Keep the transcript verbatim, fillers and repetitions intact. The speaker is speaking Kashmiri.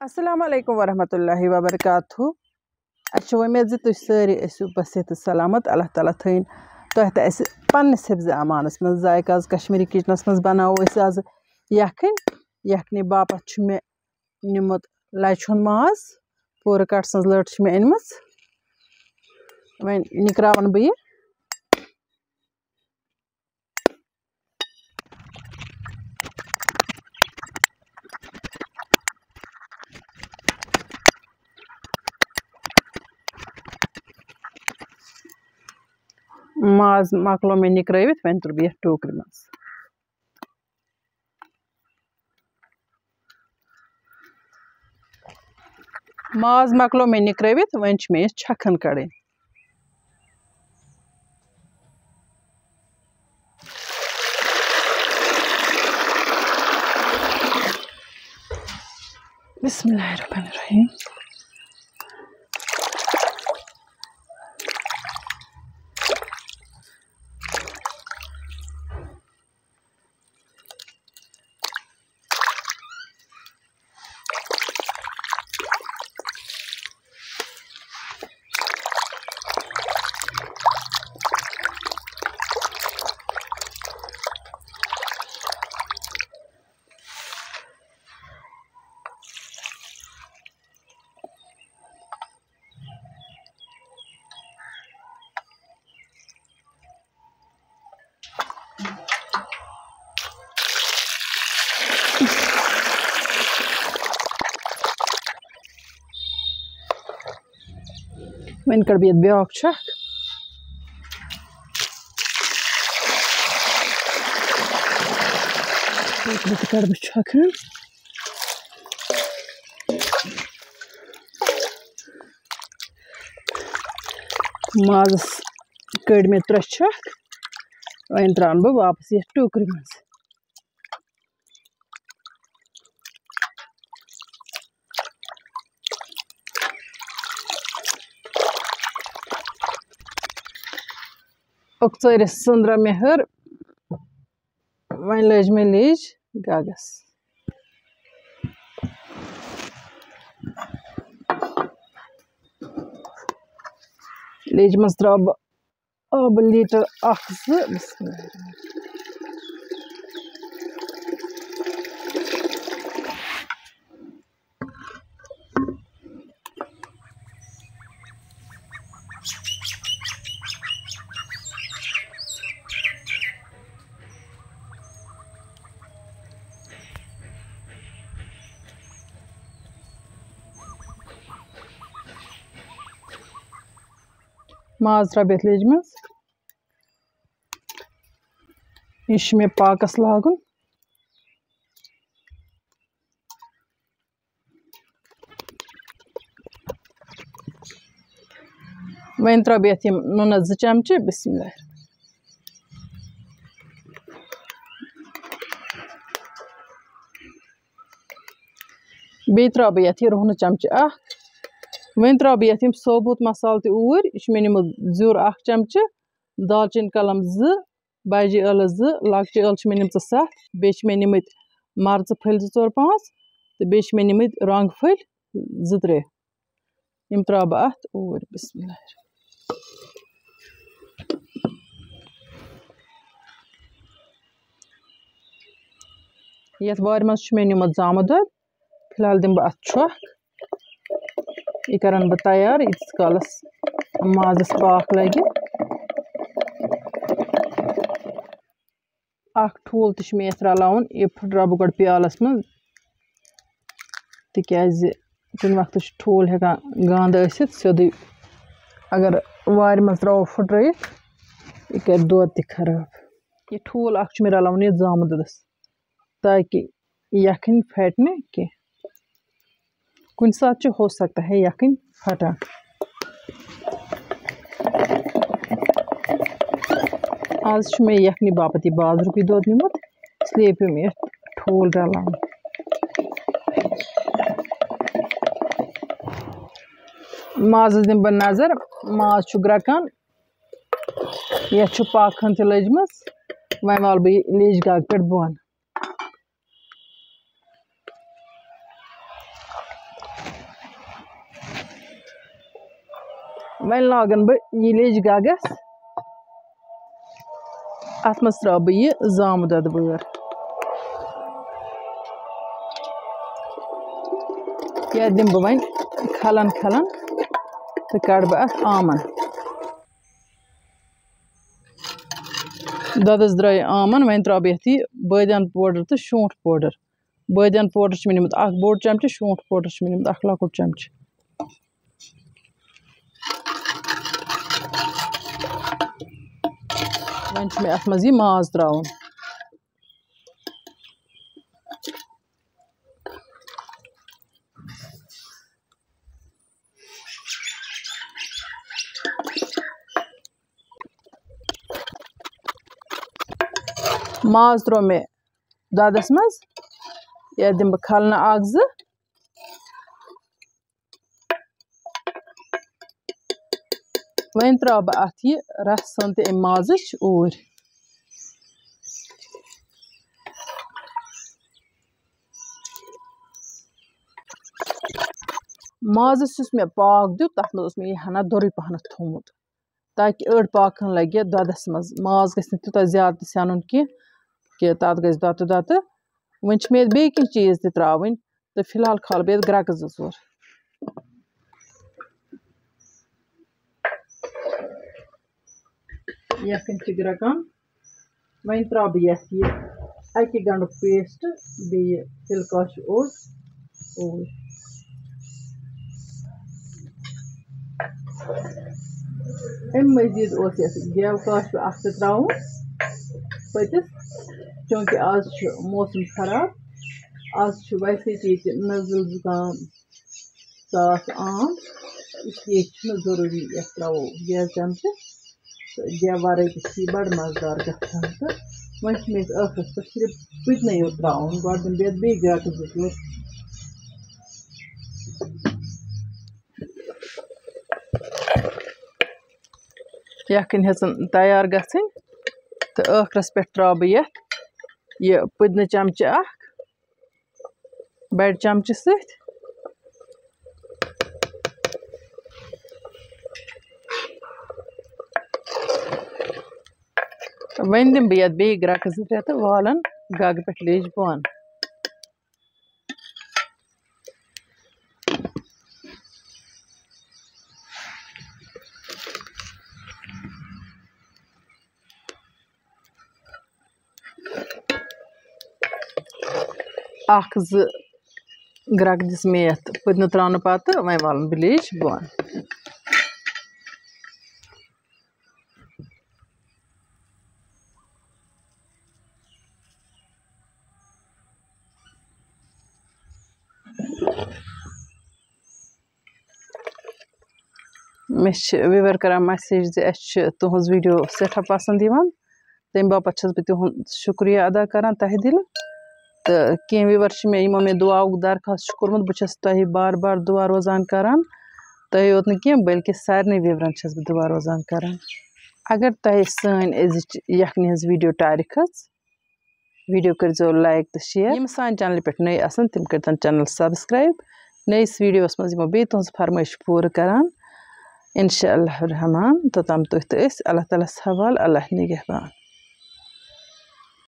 السلام علیکم ورحمۃ اللہ وبرکاتہ۔ اَسہِ چھِ وۄمید زِ تُہۍ سٲری ٲسِو بصحت تہٕ سلامت۔ اللہ تعالیٰ تھٲیِن تۄہہِ تہٕ اَسہِ پنٛنِس حفظِ امانَس منٛز۔ ذائقہ آز کشمیٖری کِچنَس منٛز بَناوو أسۍ آز یَکھٕنۍ۔ یَکھنہِ باپَتھ چھُ مےٚ نیُمُت لَچہِ ہُنٛد ماز، پوٗرٕ کَٹہٕ سٕنٛز لٔٹ چھِ مےٚ أنمٕژ۔ وۄنۍ نِکراوَن بہٕ یہِ۔ ماز مۄکلو مےٚ نِکرٲوِتھ، وۄنۍ تُلہٕ بہٕ یَتھ ٹوٗکرِ منٛز۔ ماز مۄکلو مےٚ نِکرٲوِتھ، وۄنۍ چھِ مےٚ یہِ چھَکھَن کَڑٕنۍ۔ بسم اللہ الرحمن الرحیم۔ وۄنۍ کَڑٕ بہٕ یَتھ بیٛاکھ چھَکھ۔ ییٚتہِ کَڑٕ بہٕ چھَکھ ہن۔ مازَس کٔڑۍ مےٚ ترٛےٚ چھَکھ۔ وۄنۍ ترٛاوَن بہٕ واپَس یَتھ ٹوٗکرِ منٛز۔ اوٚکژٲرِس سٕنٛدرٲو مےٚ ہٕر، وۄنۍ لٔج مےٚ لیٚج گَگَس۔ لیٚجہِ منٛز ترٛاوٕ بہٕ آبہٕ لیٖٹر اَکھ زٕ۔ بسم اللہ الرحمن الرحیم۔ ماز ترٛاو بہٕ یَتھ لیٚجہِ منٛز۔ یہِ چھُ مےٚ پاکَس لاگُن۔ وۄنۍ ترٛاوٕ بہٕ یَتھ یِم نُنَس زٕ چمچہٕ۔ بسم اللہ۔ بیٚیہِ ترٛاوٕ بہٕ یَتھ یہِ رُہنہٕ چمچہٕ اَکھ۔ وۄنۍ ترٛاوٕ بہٕ یَتھ یِم ثوبوٗت مصالہٕ تہِ اوٗرۍ۔ یہِ چھُ مےٚ نیوٗمُت زیُر اَکھ چمچہٕ، دالچیٖن کَلَم زٕ، بجہِ ٲلہٕ زٕ، لۄکچہِ ٲلہٕ چھِ مےٚ نِمژٕ ستھ، بیٚیہِ چھِ مےٚ نِمٕتۍ مَرژٕ پھٔلۍ زٕ ژور پانٛژھ، تہٕ بیٚیہِ چھِ مےٚ نِمٕتۍ رۄنٛگ پھٔلۍ زٕ ترٛےٚ۔ یِم ترٛاوٕ بہٕ اَتھ اوٗرۍ۔ بسم اللہ۔ یَتھ وارِ منٛز چھُ مےٚ نیوٗمُت زامُت دۄد۔ فی الحال دِمہٕ بہٕ اَتھ چھۄکھ۔ یہِ کَرَن بہٕ تیار، ییٖتِس کالَس مازَس پاکھ لَگہِ۔ اَکھ ٹھوٗل تہِ چھُ مےٚ یَتھ رَلاوُن، یہِ پھٕٹراوٕ بہٕ گۄڈٕ پیالَس منٛز، تِکیٛازِ کُنہِ وقتہٕ چھُ ٹھوٗل ہٮ۪کان گنٛد ٲسِتھ سیوٚدُے۔ اگر وارِ منٛز ترٛاوو پھٕٹرٲیِتھ، یہِ کَرِ دۄد تہِ خراب۔ یہِ ٹھوٗل اَکھ چھُ مےٚ رَلاوُن یَتھ زامُت دۄدَس، تاکہِ یَکھٕنۍ پھَٹہِ نہٕ کینٛہہ۔ کُنہِ ساتہٕ چھُ ہو سکتا ہے یَکھٕنۍ پھَٹان۔ آز چھُ مےٚ یَکھنہِ باپَتھ یہِ بازرُکُے دۄد نیوٗمُت، اس لیے پیوٚو مےٚ یَتھ ٹھوٗل رَلاوُن۔ مازَس دِمہٕ بہٕ نظر، ماز چھُ گرٛٮ۪کان، یَتھ چھُ پاکھ ہَن تہِ لٔجمٕژ۔ وۄنۍ والہٕ بہٕ یہِ لیٚجہِ گاگہٕ پٮ۪ٹھ بۄن۔ وۄنۍ لاگَن بہٕ یہِ لیٚج گَگَس۔ اَتھ منٛز ترٛاوٕ بہٕ یہِ زامہٕ دۄدٕ بٲر۔ یَتھ دِمہٕ بہٕ وۄنۍ کھَلَن کھَلَن تہٕ کَڑٕ بہٕ اَتھ آمَن۔ دۄدَس درٛاے آمَن، وۄنۍ ترٛاوٕ بہٕ یَتھ یہِ بٲدیان پوڈَر تہٕ شوٗنٛٹھ پوڈَر۔ بٲدیان پوڈَر چھُ مےٚ نیوٗمُت اَکھ بوٚڑ چَمچہٕ، شوٗنٛٹھ پوڈَر چھُ مےٚ نیوٗمُت اَکھ لۄکُٹ چَمچہٕ۔ وۄنۍ چھُ مےٚ اَتھ منٛز یہِ ماز ترٛاوُن۔ ماز ترٛوو مےٚ دۄدَس منٛز۔ یَتھ دِمہٕ بہٕ کھَلنہٕ اَکھ زٕ۔ وۄنۍ ترٛاوٕ بہٕ اَتھ یہِ رَس تہِ اَمہِ مازٕچ اوٗرۍ۔ مازَس یُس مےٚ پاکھ دیُت، تَتھ منٛز اوس مےٚ یہِ ہَنا دوٚرُے پَہنَتھ تھوٚومُت، تاکہِ أڑ پاکہٕ ہَن لَگہِ دۄدَس منٛز۔ ماز گژھِ نہٕ تیوٗتاہ زیادٕ تہِ سیٚنُن کینٛہہ، کہِ تَتھ گژھِ دۄتہٕ دۄتہٕ۔ وۄنۍ چھِ مےٚ یَتھ بیٚیہِ کینٛہہ چیٖز تہِ ترٛاوٕنۍ، تہٕ فی الحال کھالہٕ بہٕ یَتھ گرٛٮ۪کہٕ زٕ ژور۔ یَکھٕنۍ چھِ گرٛٮ۪کان۔ وۄنۍ ترٛاوٕ بہٕ یَتھ یہِ اَکہِ گَنٛڈُک paste، بیٚیہِ تِلہٕ کاشُر اوٹ اوٗرۍ۔ اَمہِ مٔزیٖد اوس یَتھ گٮ۪و کاشُر اَکھ تہِ ترٛاوُن پٔتِس، چوٗنٛکہِ آز چھُ موسم خراب، آز چھُ ویسے تہِ ییٚتہِ نٔزٕل زُکام ژاس عام، اس لیے چھُنہٕ ضروٗری یَتھ ترٛاوو گیس چمچہٕ۔ تہٕ گٮ۪و ورٲے تہِ چھِ یہِ بَڑٕ مَزٕدار گژھان۔ تہٕ وۄنۍ چھِ مےٚ یَتھ ٲخرَس پٮ۪ٹھ صرف پُدنَے یوت ترٛاوُن، گۄڈٕ دِمہٕ بہٕ یَتھ بیٚیہِ گرٛٮ۪کہٕ زٕ ژور۔ یَکھٕنۍ ہیٚژٕن تیار گژھٕنۍ، تہٕ ٲخرَس پٮ۪ٹھ ترٛاوٕ بہٕ یَتھ یہِ پُدنہٕ چمچہٕ اَکھ بَڑِ چمچہٕ سۭتۍ۔ وۄنۍ دِمہٕ بہٕ یَتھ بیٚیہِ گرٛٮ۪کہٕ زٕ ترٛےٚ تہٕ والَن گَگہٕ پٮ۪ٹھ لیٚج بۄن۔ اَکھ زٕ گرٛٮ۪کہٕ دِژ مےٚ یَتھ پُدنہٕ ترٛاونہٕ پَتہٕ، وۄنۍ والَن بہٕ لیٚج بۄن۔ مےٚ چھِ viewer کران message زِ اَسہِ چھِ تُہٕنٛز video سٮ۪ٹھاہ پسنٛد یِوان، تَمہِ باپتھ چھَس بہٕ تِہُنٛد شُکریہ ادا کران تہہِ دِلہٕ۔ تہٕ کینٛہہ viewer چھِ مےٚ، یِمو مےٚ دُعاہُک درخواست چھُ کوٚرمُت، بہٕ چھَس تۄہہِ بار بار دُعا روزان کران، تۄہہِ یوت نہٕ کینٛہہ بلکہِ سارنٕے viewerن چھَس بہٕ دُعا روزان کران۔ اگر تۄہہِ سٲنۍ أزِچ یَکھنہِ ہٕنٛز video ٹارِ کھٔژ، video کٔرۍزیو like تہٕ share۔ یِم سانہِ channelہِ پٮ۪ٹھ نٔے آسَن، تِم کٔرۍتَن channel subscribe۔ نٔیِس videoس منٛز یِمو بیٚیہِ تُہٕنٛز فرمٲیش پوٗرٕ کران، انشاء اللہ الرحمن۔ توٚتام تُہۍ تہٕ أسۍ، اللہ تعالیٰ ہَس حوالہٕ، اللہ نگہبان۔